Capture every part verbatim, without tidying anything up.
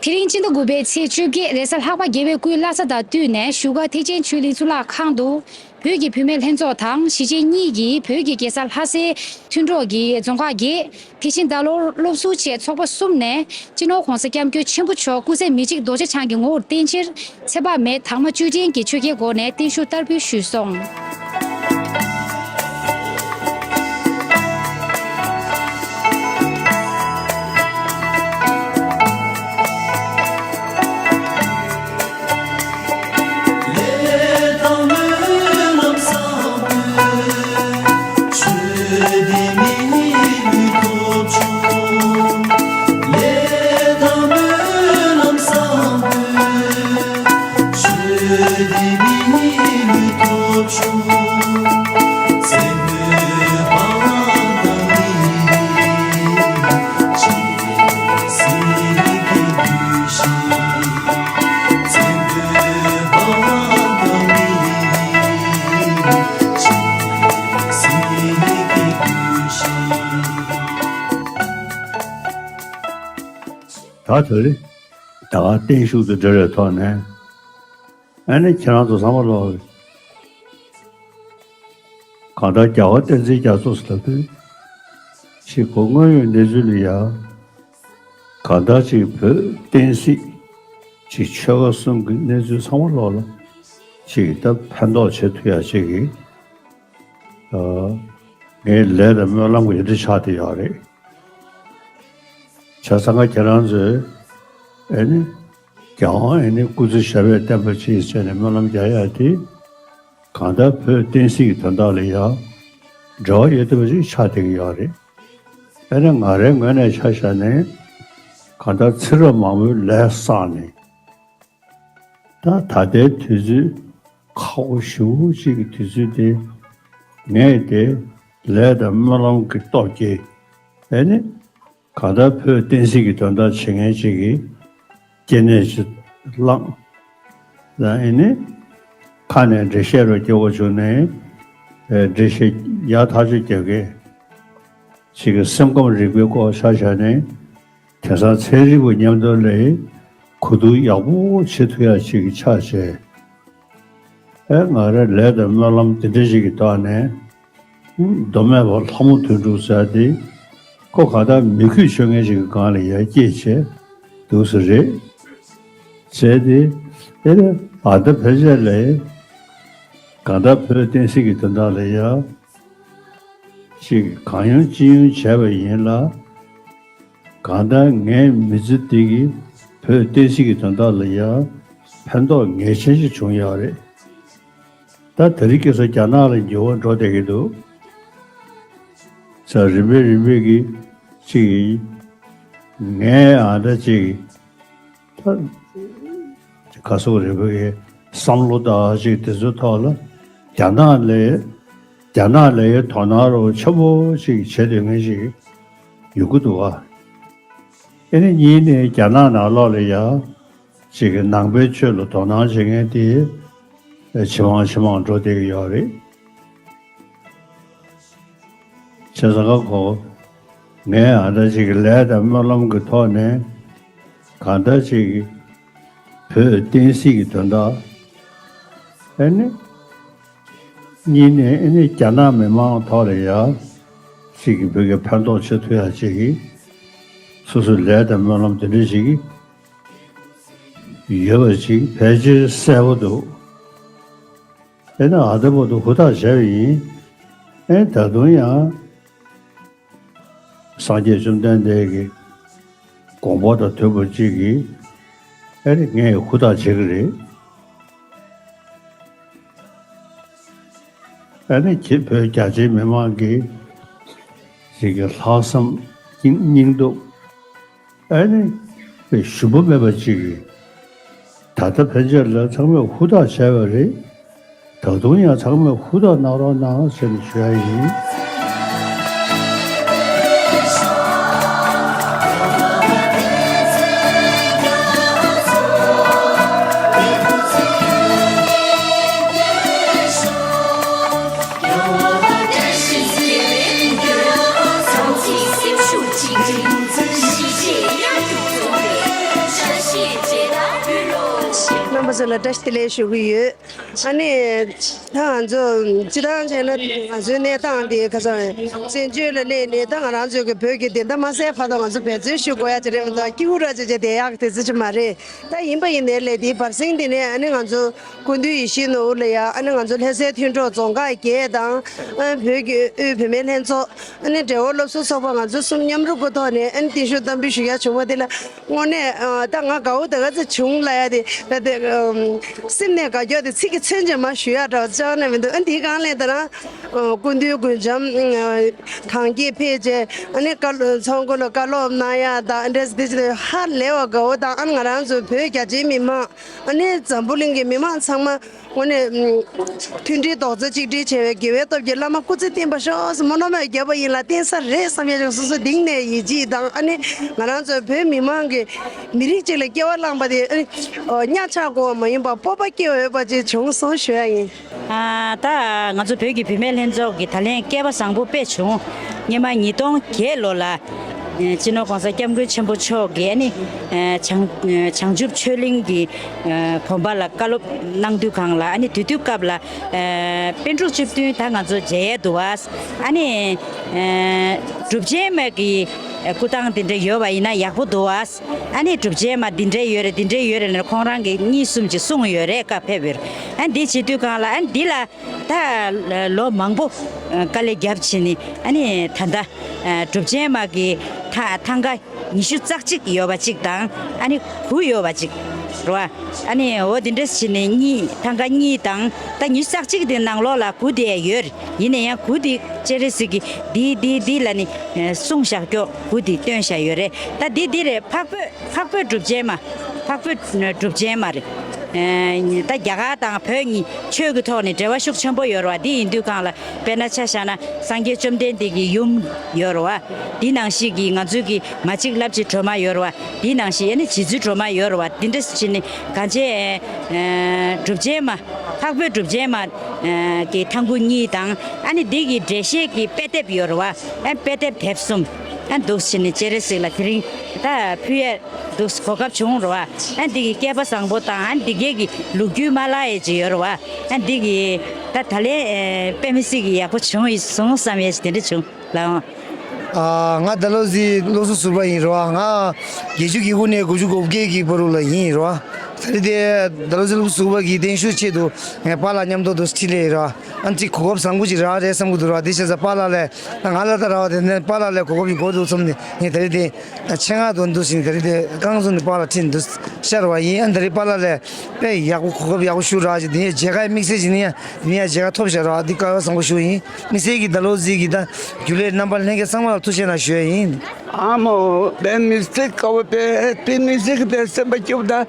དེ་རིང་སྤྱི་ཟླ་དགུ་པའི་ཚེས་བཅོ་བརྒྱད་རེས་གཟའ་ལྷག་པ་རྒྱལ་བའི་སྐུའི་བླ་གཟའ་དང་བསྟུན་ནས་བཞུགས་སྒར་ཐེག་ཆེན་ཆོས་གླིང་གཙུག་ལག་ཁང་དུ། བོད་ཀྱི་བུད་མེད་ལྷན་ཚོགས་དང་གཞིས་བྱེས་གཉིས་ཀྱི་བོད་ཀྱི་རྒྱལ་ས་ལྷ་སའི་མཐུན་གྲོགས་ཀྱི་རྫོང་ཁག་བརྒྱད། དེ་བཞིན་ད་ལོར་སློབ་ཟུར་བཅས་ཚོགས་པ་གསུམ་ནས་སྤྱི་ནོར་༧གོང་ས་༧སྐྱབས་མགོན་ཆེན་པོ་མཆོག་སྐུ་ཚེ་མི་འཇིག་རྡོ་རྗེ་འཆང་གི་ངོ་བོར་བརྟེན་ཕྱིར། ཚེ་དཔག་མེད་དྭངས་མ་བཅུད་ལྡན་གྱི་ཆོས་འཁྱེར་སྒོ་ནས་བརྟན་བཞུགས་བསྟར་འབུལ་ཞུས་སོང་། ད་དེ་རིང་ད་ག་བརྟན་བཞུགས་དང་འབྲེལ་བའི་ཐོག་ནས། ཨ་ནི་ཁྱེད་རང་ཚོ་ཚང་མ་ལོག་གང་ལྟར་རྒྱལ་བ་བསྟན་འཛིན་རྒྱ་མཚོ་ཟེར་ལབ་དུས། ཅིག་གོ་དངོས་ཡོད་གནས་ཚུལ་ལ་ཡ། གང་ལྟར་ཅིག་བོད་བསྟན་སྲིད། ཅིག་ཆོལ་ཁ་གསུམ་གྱི་གནས་ཚུལ་ཚང་མ་ལོག་ལ། ཅིག་ད་ཕན་ཐོགས་བྱེད་ཐུབ་ཡ་ཅིག་གི་ཨ། ངའི་ལས་དང་སྨོན་ལམ་གྱི་དེ་འདྲ་ཆགས་བསྡད་ཡོད་རེད། བྱས་ཙང་ཁྱེད་རང་ཚོས་ཨེ་ནི། རྒྱལ་དབང་ཨེ་ནི་སྐུ་ཚེ་ཞབས་པད་བརྟན་པ་ཅིག་བྱས་ནས་སྨོན་ལམ་རྒྱག་ཡ་དེ། གང་ལྟར་བོད་བསྟན་སྲིད་ཀྱི་དོན་དག་ལ་ཡང་འབྲེལ་བ་ཡོད་བསྡད་པ་ཅིག་ཆགས་བསྡད་ཀྱི་ཡོད་རེད། དཔེར་ན་ང་རའི་ངོས་ནས་ཆ་བཞག་ནས། གང་ལྟར་ཚེ་རབས་མང་པོའི་ལས་བསགས་ནས། ད་ད་ལྟའི་དུས་ཚོད་ཁག་པོ་ཞེ་པོ་ཅིག་གི་དུས་ཚོད་དེ། ངས་དེ་ལས་དང་སྨོན་ལམ་གྱི་སྟོབས་ཀྱིས་ཨེ་ནི། གང་ལྟར་བོད་བསྟན་སྲིད་ཀྱི་དོན་དག་བྱེད་མཁན་ཅིག་གི་སྐྱེ་གནས་ཅིག་བླངས། ད་ཨེ་ནི། ཁ་ནས་འགྲེལ་བཤད་རུ་སྐྱོ་བོ་བྱུང་ནས། ཨེ་འགྲེལ་བཤད་ཡག་ཐག་ཆོད་རྒྱག་མཁན་ཅིག་གི་སེམས་ཁམས་རིག་པའི་སྐོར་ཆ་བཞག་ནས། དེང་སང་ཚན་རིག་པ་མཉམ་དུ་ལས་གོ་བསྡུར་ཡག་པོ་བྱེད་ཐུབ་ཡ་ཞིག་གི་ཆ་བྱས། ཨེ་ང་རའི་ལས་དང་སྨོན་ལམ་དེ་འདྲ་ཞིག་གི་ཐོག་ནས། མདོ་སྨད་པ་ལྷ་མོ་དོན་གྲུབ་ཟེར་དེ། ཁོ་ག་ད་མི་རྒྱུད་ཆོས་མཁན་ཞིག་གི་སྒང་ལ་ཡར་སྐྱེས་བྱས་འདུག་ས་རེད། བྱས་ཏེ། ཨེ་རེ་ཨ་ད་ཕལ་ཆེར་ལས། གང་ལྟར་བོད་བསྟན་སྲིད་ཀྱི་དོན་དག་ལ་ཡ། ཅིག་གང་ཡོང་ཅི་ཡོང་བྱས་པ་ཡིན་ལ། གང་ལྟར་ངའི་མི་ཚེ་འདི་གི་བོད་བསྟན་སྲིད་ཀྱི་དོན་དག་ལ་ཡང་ཕན་ཐོགས་ངེས་ཅན་ཞིག་བྱུང་ཡོད་རེད། ད་དེ་རིང་ཁ་སང་རྒྱ་ནག་ལ་འགྱུར་བ་འགྲོ་བསྡད་ཀྱི་འདུག་ས་རིམ་པས་རིམ་པས་ཀྱི་ཅིག་ངའི་ཨ་འདྲ་ཅིག་ད་ག་སོག་རེ་བོ་ཡི་བསམ་བློ་དང་ཅིག་དེ་ཚོའི་ཐོག་ལ་རྒྱ་ནག་ལས་རྒྱ་ནག་ལས་དོ་སྣང་རོགས་ཆེན་པོ་ཅིག་བྱེད་འདོད་མཁན་ཞིག་ཡོང་གི་འདུག་བ། ཨེ་ནི་གཉིས་ནས་རྒྱ་ནག་ནང་ལོགས་ལ་ཡ་ཅིག་ནང་པའི་ཆོས་ལ་དོ་སྣང་བྱེད་མཁན་དེ་ཇེ་མང་ཇེ་མང་འགྲོ་བསྡད་ཀྱི་ཡོད་རེད། བྱས་ཙང་ཁ་ཁོ། ངས་ཨ་འདྲ་ཅིག་གི་ལས་དང་སྨོན་ལམ་གྱི་ཐོག་ནས། གང་འདྲ་ཅིག་གི་བོད་བསྟན་སྲིད་ཀྱི་དོན་དག་ཨེ་ནི། གཉིས་ནས་ཨེ་ནི་རྒྱ་ནག་མི་མང་ཐོག་ལ་ཡ། ཅིག་གི་བོད་ཀྱི་ཕན་ཐོགས་བྱེད་ཐུབ་ཡ་ཅིག་གི་སོ་སོའི་ལས་དང་སྨོན་ལམ་དེ་འདྲ་ཞིག་ཡོད་པ་ཅིག་ཕལ་ཆེར་གསལ་པོ་འདུག་ཨེ་ནི་ཨ་ད་བར་དུ་ཧུར་ཐག་བྱས་པ་ཡིན། ཨེ་ད་དུང་ཡང་སངས་རྒྱས་བཅོམ་ལྡན་འདས་ཀྱི་དགོངས་པ་དང་མཐུན་པ་ཅིག་གིས་ཨེ་ནི་ངས་ཧུར་ཐག་བྱེད་ཀྱི་རེད། ཨེ་ནི་ཁྱེད་བོད་རྒྱ་ཆེའི་མི་མང་གིས་ཅིག་གི་ལྷག་བསམ་སྙིང་སྟོབས། ཨ་ནི། ཞུམ་པ་མེད་པ་ཅིག་གིས། ད་ལྟ་ཕན་ཆད་ལ་ཚང་མས་ཧུར་ཐག་བྱས་པ་རེད། ད་དུང་ཡང་ཚང་མས་ཧུར་ཐག་གནང་རོགས་གནང་ཟེར་ནས་ཞུ་ཡ་ཡིན། ཚོ་ལ་བཀྲ་ཤིས་བདེ་ལེགས་ཞུ་གི་ཡོད། ཨ་ནི། ད་ང་ཚོ་སྤྱི་བཏང་བྱས་ན་ང་ཚོའི་གནས་སྟངས་འདི་ཁ་སང་བཙན་བྱོལ་ལ་གནས་ནས་ད་ང་རང་ཚོའི་གི་བོད་ཀྱི་བདེན་མཐའ་མ་གསལ་བར་དུ་ང་ཚོ་འབད་བརྩོན་ཞུ་དགོས་ཡ་ཅིག་རེད་མི་འདུག་སྐྱིད་པོ་ར་ཅིག་བྱས་བསྡད་ཡག་དེ་ཚོ་ཅིག་མ་རེད། ད་ཡིན་པ་ཡིན་ནའི་ལས་འདིའི་བར་གསེང་འདི་ནས་ཨ་ནི་ང་ཚོ་སྐུ་མདུན་ཡིད་བཞིན་ནོར་བུ་ལ་ཡ་ཨ་ནི་ང་ཚོ་ལྷ་སའི་མཐུན་གྲོགས་རྫོང་ཁག་བརྒྱད་དང་ཨ་བོད་ཀྱི་དབུས་བུད་མེད་ལྷན་ཚོགས། ཨ་ནི་འབྲེལ་བ་སློབ་གསོ་ཚོགས་པ་ང་ཚོ་གསུམ་མཉམ་རུབ་ཀྱི་ཐོག་ནས་ཨ་ནི་བརྟན་བཞུགས་བསྟར་འབུལ་ཞུ་ཡ་བྱུང་བ་དེ་ལ་དངོས་གནས་ཨ་ད་ང་དགའ་བོ་ད་ག་ཚོད་བྱུང་ལབ་ཡ་དེ་ད་དེ་ཨམ་སེམས་ནས་དགའ་སྐྱོ་དེ་ཚིག་གིས་མཚོན་བྱས་མ་ཞུ་ཡ་འདྲ་བ་ཅང་ནས་མི་འདུག་ཨ་འདི་གང་ལས་ད་རང་ཨ་སྐུ་མདུན་དགུང་འཇམ་ཨ་གངས་སྐྱེས་ཕེབས་རྗེས་ཨ་ནི་བཀའ་སློབ་ཚོགས་འཁོར་ལ་བཀའ་སློབ་གནང་ཡ་དང་ཨ་འདྲས་དེ་ཧ་ལས་པ་དགའ་བོ་དང་ཨ་ནི་ང་རང་ཚོ་བོད་རྒྱ་ཆེའི་མི་མང་ཨ་ནི་འཛམ་བུ་གླིང་གི་མི་མང་ཚང་མ། དངོས་གནས། མཐུན་སྒྲིལ་རྡོག་རྩ་གཅིག་སྒྲིལ་བྱས་པའི་དགེ་བའི་སྟོབས་ཀྱིས་བླ་མ་སྐུ་ཚེ་བརྟན་པར་ཤོག་ཟེར་སྨོན་ལམ་ཡང་བརྒྱབ་པ་ཡིན་ལ་བརྟན་ས་རེད་བསམ་ཡ་ཅིག་སོ་སོ་གཏིང་ནས་ཡིད་ཆེས་དང་ཨ་ནི་ང་རང་ཚོའི་བོད་མི་མང་གི་མི་རིགས་གཅིག་ལ་སྐྱེ་བ་བླངས་པ་དེ་ཨ་ནི་གཉའ་ཆག་དགོས་པ་མ་ཡིན་པར་སྤོབས་པ་སྐྱེ་འོས་པ་ཅིག་བྱུང་སོང་ཞུ་ཡ་ཡིན། ཨ་ད་ང་ཚོ་བོད་ཀྱི་བུད་མེད་ལྷན་ཚོགས་ཀྱི་ད་ལན་སྐལ་པ་བཟང་པོ་དཔེ་བྱུང་། སྔོན་མ་ཉིས་སྟོང་བརྒྱད་ལོ་ལ། སྤྱི་ནོར་༸གོང་ས་༸སྐྱབས་མགོན་ཆེན་པོ་མཆོག་གིས་ཨ་ནི་བྱང་བྱང་ཆུབ་ཆོས་གླིང་གི་དགོན་པ་ལ་བཀའ་སློབ་གནང་དུས་སྒང་ལ་ཨ་ནི་དེ་དུས་སྐབས་ལ་པཎ་གྲུབ་བཅུ་བདུན་ད་ང་ཚོ་མཇལ་ཡས་འདུག་བ། ཨ་ནི་གྲུབ་ཆེན་མ་གི་སྐུ་ཐང་དེ་འདྲ་ཡོད་པ་ཡིན་ན་ཡག་པོ་འདུག་བ། ཨ་ནི་གྲུབ་ཆེན་མ་འདི་འདྲ་ཡོད་རེད་འདི་འདྲ་ཡོད་རེད་ལབ་ཁོང་རང་གིས་གཉིས་གསུམ་ཅིག་གསུངས་ཡོད་རེད་སྐབས་ཕེབས་ཡོད་རེད། ཨ་འདི་བྱེད་དུས་སྒང་ལ་ཨ་འདི་ལ། ད་ལོ་མང་པོ་དཀའ་ལས་བརྒྱབ་བྱས་ནས་ཨ་ནི་ད་ལྟ་གྲུབ་ཆེན་མ་གི་ཐ་ཐང་ག་ཉི་ཤུ་རྩ་གཅིག་ཡོད་པ་གཅིག་དང་ཨ་ནི་དགུ་ཡོད་པ་གཅིག་རེད་བ། ཨ་ནི་འོ་དེ་འདྲ་བྱས་ནས་གཉིས་ཐང་ག་གཉིས་དང་ད་ཉི་ཤུ་རྩ་གཅིག་དེ་ནང་ལོགས་ལ་དགུ་དེ་ཡོད་རེད། ཡིན་ན་ཡང་དགུ་དེ་སྤྱན་རས་གཟིགས་ཀྱིས་འདི་འདི་འདི་ལབ་ནས་གསུངས་བཞག་ཀྱོག་དགུ་དེ་སྟོན་བཞག་ཡོད་རེད། ད་འདི་འདི་རེད། འཕགས་བོད་འཕགས་བོད་གྲུབ་ཆེན་མ། འཕགས་བོད་གྲུབ་ཆེན་མ་རེད། ཨ་ད་རྒྱ་གར་དང་བོད་གཉིས་ཆོས་ཀྱི་ཐོག་ནས་འབྲེལ་བ་ཤུགས་ཆེན་པོ་ཡོད་རེད་བ། འདི་ཡིན་དུས་སྒང་ལ་དཔེར་ན་ཆ་བཞག་ན་སངས་རྒྱས་བཅོམ་ལྡན་འདས་ཀྱི་ཡུམ་ཡོད་རེད་བ། འདི་ནང་བཞིན་གྱི་ང་ཚོའི་གི་མ་གཅིག་ལབ་གཅིག་སྒྲོལ་མ་ཡོད་རེད་བ། འདི་ནང་བཞིན་ཨ་ནི་རྗེ་བཙུན་སྒྲོལ་མ་ཡོད་རེད་བ། འདི་འདྲ་བྱས་ནས་གང་བྱས་ཨ་གྲུབ་ཆེན་མ། འཕགས་བོད་གྲུབ་ཆེན་མ་ཨ་གི་ཐང་གུ་གཉིས་དང་ཨ་ནི་འདི་གི་འགྲེལ་བཤད་ཀྱི་དཔེ་དེབ་ཡོད་རེད་བ། ཨ་དཔེ་དེབ་དེབ་གསུམ་ཨ་འདུག་བྱས་ནས་སྤྱན་རས་གཟིགས་ལ་དེ་རིང་ད་ཕུལ་ཡས། འདུག་གོ་སྐབས་བྱུང་རེད་བ། ཨ་འདི་གི་སྐལ་པ་བཟང་པོ་དང་ཨ་འདི་གའི་གི་ལོ་རྒྱུས་མ་བརླག་ཡས་ཅིག་ཡོད་རེད་བ། ཨ་འདི་གི་ད་ད་ལན་ཨེ་དཔེ་མི་སྲིད་གི་ཡག་པོ་བྱུང་ཡི་སོང་བསམ་ཡས་ཅིག་དེ་འདྲ་བྱུང་ལགས། ཨ་ང་ཟླ་ལོ་རྫི་སློབ་ཟུར་ཟུར་པ་ཡིན་རེད་བ། ང་བརྒྱད་ཅུ་གྱ་དགུ་ནས་དགུ་བཅུ་གོ་བརྒྱད་ཀྱི་བར་དུ་ལ་ཡིན་རེད་བ། ད་རེས་དེ་ཟླ་ལོ་རྫི་སློབ་ཟུར་པ་གི་བརྟན་བཞུགས་ཆེད་དུ་ངས་པཱ་ལགས་མཉམ་དུ་འདུག་ཁྲིད་ལས་རེད་བ། ཨ་ཅིག་གོ་སྐབས་བཟང་པོ་ཅིག་རག་རེད་བསམ་གི་འདུག་ར། དེ་བྱས་ཙང་པཱ་ལགས་ལས་ང་ལ་ད་ར་བ་དེ་ནས་པཱ་ལགས་ལས་གོ་སྐབས་ཅིག་དགོས་འདུག་བསམ་ནས་ངས་ད་རེས་དེ་ཆེད་མངགས་དུ་འདུག་ཟིན། ད་རེས་དེ་རྐང་བཙུགས་ནས་པཱ་ལགས་ཁྲིད་འདུག་ཤར་བ་ཡིན། ཨ་ད་རེས་པཱ་ལགས་ལས་དཔེ་ཡག་པོ་གོ་སྐབས་ཡག་པོ་ཞིག་རག་ཅིག་དེ་ནས་མཇལ་ཁ་དམིགས་བསལ་ཅིག་ནི་ཡང་དེ་ནས་ཡང་མཇལ་ཁ་ཐོབ་ཤག་ར། འདི་སྐལ་བ་བཟང་པོ་ཞིག་ཡིན། དམིགས་བསལ་གྱི་ཟླ་ལོ་རྫི་གི་ད་རྒྱུན་ལས་རྣམ་པ་ལྷན་རྒྱས་ཚང་མ་ལ་ཐུགས་རྗེ་གནང་ཞུ་ཡ་ཡིན། ཨ་མོ་དཔེ་མི་སྲིད་དཀའ་བ་དཔེ་དཔེ་མི་སྲིད་ཀྱི་དཔེ་སེམས་པ་སྐྱིད་པོ་དང་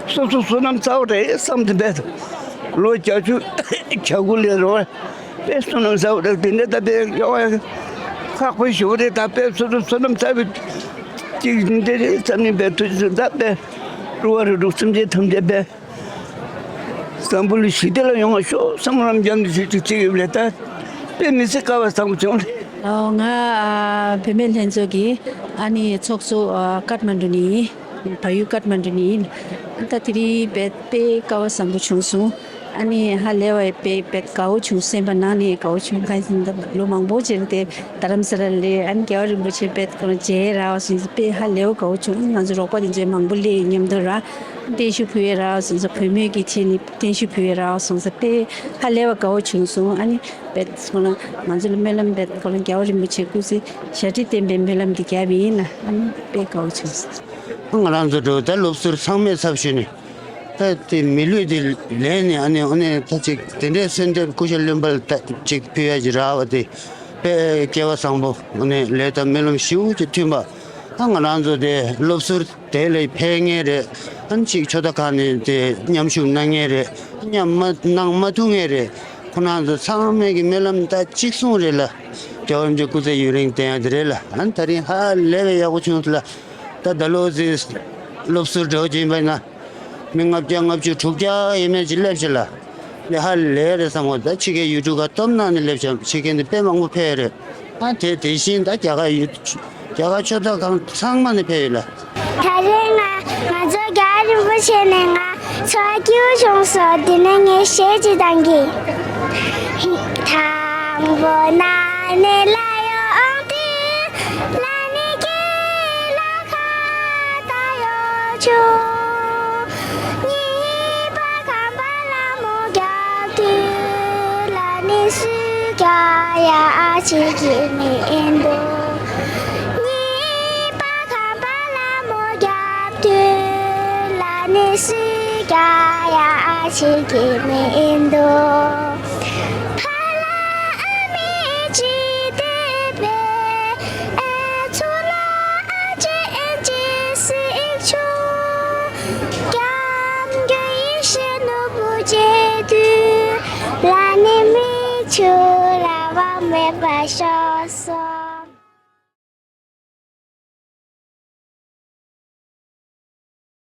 སོ་སོ་བསོད་ནམས་ཚ་བོ་རེད་བསམ་དུ་འབད། ལོ་བརྒྱད་ཅུ་གྱ་དགུ་ལས་རོགས་དཔེ་བསོད་ནམས་ཚ་བོ་རེད། དེ་འདྲ་ད་དཔེ་ཡོང་བ་ཁག་པོ་ཞུ་བ་རེད། ད་དཔེ་སོ་སོ་བསོད་ནམས་ཚ་བོ་ཅིག་འདི་རེད་བསམ་ནས་འབད། ཐུགས་རྗེ་ཆེ། ད་དཔེ་རུ་བ་རུ་དྲུག་སེམས་ཅན་ཐམས་ཅད་དཔེ། བསམ་བློ་ཞི་བདེ་ལ་ཡོང་བ་ཤོག་བསམ་བློ་རམ་རྒྱབ་ནས་ཞུ་ཅིག་ཅིག་ཡོད་ལས་ད་དཔེ་མི་སྲིད་དཀའ་བ་བཟང་པོ་བྱུང་། ཨོ་ང་ཨ་བུད་མེད་ལྷན་ཚོགས་ཀྱི་ཨ་ནི་ཚོགས་གཙོ་ཨ་ཀཏ་མན་ཌུ་ནས་ཡིན། བལ་ཡུལ་ཀཏ་མན་ཌུ་ནས་ཡིན། ད་དེ་རིང་དཔེ་དཔེ་དཀའ་བ་བཟང་པོ་བྱུང་སོང་། ཨ་ནི་ཧ་ལས་པའི་དཔེ་དཔེ་དགའ་བོ་བྱུང་། སེམས་པ་ནང་ནས་དགའ་བོ་བྱུང་། གང་ཡིན་ཟེར་ན་ད་ལོ་མང་པོ་ཅིག་རེད་དེ་རྡ་རམ་ས་ལ་ལ་སླེབས། ཨ་ནི་རྒྱལ་བ་རིན་པོ་ཆེ་དཔེ་ཁོ་རང་མཇལ་རག་སོང་ཙང་དཔེ་ཧ་ལས་པ་དགའ་བོ་བྱུང་། ང་ཚོ་རོགས་པ་དེ་ཚོ་མང་པོ་སླེབས་ཡོད་མཉམ་དུ་ར། བརྟན་བཞུགས་ཕུལ་ཡས་རག་སོང་ཙང་བུད་མེད་ཀྱི་ཆེད་ནས་བརྟན་བཞུགས་ཕུལ་ཡས་རག་སོང་ཙང་དཔེ་ཧ་ལས་པ་དགའ་བོ་བྱུང་སོང་། ཨ་ནི་དཔེ་ཁོ་རང་ང་ཚོ་ལ་སྨོན་ལམ་དཔེ་ཁོ་རང་རྒྱལ་བ་རིན་པོ་ཆེ་སྐུ་ཚེ་ཞབས་ཕྱི་བརྟན་པའི་སྨོན་ལམ་དེ་རྒྱབ་ཡིན་ལ། ཨ་ནི་དཔེ་དགའ་བོ་བྱུང་སོང་། ང་རང་ཚོ་འགྲོ་ད་སློབ་ཟུར་ཚང་མའི་ཚབ་ཞུས་ནས་ད་དེ་མི་ལུས་དེ་ལེན་ནས་ཨ་ནི་ཨ་ནི་ད་ཅིག་དེ་འདྲའི་གསོལ་འདེབས་སྐུ་ཞབས་བློན་པོ་ལ་ད་ཅིག་ཕུལ་ཡ་ཅིག་རག་པ་དེ་དཔེ་སྐལ་བ་བཟང་པོ། ཨ་ནི་ལས་དང་སྨོན་ལམ་ཞེ་པོ་ཅིག་མཐུན་པ། ད་ང་རང་ཚོ་དེ་སློབ་ཟུར་དེ་ལ་ཕེབས་མཁན་རེད། ཨ་ནི་ཅིག་ཆོས་ལྟ་ཁང་ནས་དེ་མཉམ་ཞུགས་གནང་མཁན་རེད། མཉམ་མ་གནང་མ་ཐུབ་མཁན་རེད། ཁོ་རང་ཚོ་ཚང་མས་ཀྱི་སྨོན་ལམ་ད་གཅིག་མཚུངས་རེད་ལ། རྒྱལ་བ་རིན་པོ་ཆེ་སྐུ་ཚེ་ཡུན་རིང་བརྟན་ཡ་དེ་རེད་ལ། ཨ་ནི་ད་རིང་ཧ་ལས་པའི་ཡག་པོ་བྱུང་སོང་ལ། ད་ཟླ་ལོ་རྫི་སློབ་ཟུར་འདྲ་བོ་ཅིག་ཡིན་པ་ཡིན་ན། མི་ལྔ་བརྒྱ་ལྔ་བཅུ་དྲུག་བརྒྱ་ཡས་མས་ཅིག་སླེབས་ཤག་ལ། ལས་ཧ་ལས་རེད་བསམ་གོ། ད་ཕྱི་རྒྱལ་ཡུལ་གྲུ་ཁག་སྟོབས་ནང་ནས་སླེབས་ཤག་ཕྱི་རྒྱལ་འདི་དཔེ་མང་པོ་ཕེབས་རེད། ཨ་དེ་དེ་བཞིན་ད་རྒྱ་གར་ཡུལ་རྒྱ་གར་ཆོས་ལྟ་ཁང་ཚང་མ་ནས་ཕེབས་ཡོད་ལ། ད་རེས་ང་ ང་ཚོ་རྒྱལ་བ་རིན་པོ་ཆེ་ནས་ང་ཚོར་སྐྱིད་པོ་བྱུང་སོང་། དེ་ནས་ངས་གཞས་ཅིག་བཏང་གི། དང་པོ་ན་ནི་ལ་ཡོང་དུས་ལ་ནི་ཀི་ལ་ཁ་ད་ཡོ་ཆུ། གཉིས་པ་ཁམས་པ་ལ་མོ་རྒྱབ་དུས་ལ་ནི་སུས་ཀྱང་ཡ་ཨ་ཆི་གི་མི་འདུག་གཉིས་པ་ཁམས་པ་ལ་མོ་རྒྱབ་དུས་ལ་ནི་སུས་ཀྱང་ཡ་ཨ་ཆི་གི་མི་འདུག་ཕ་ལ་ཨ་མི་ཅི་དེ་བེ་ཨེ་ཚུ་ལ་ཨ་ཅེ་ཨེ་ཅེ་སི་ཆུ། སྐྱབས་མགོན་ཡེ་ཤེས་ནོར་བུ་མཇལ་དུས་ལ་ནི་མིག་ཆུ་ར་བ་མེད་པ་ཤོག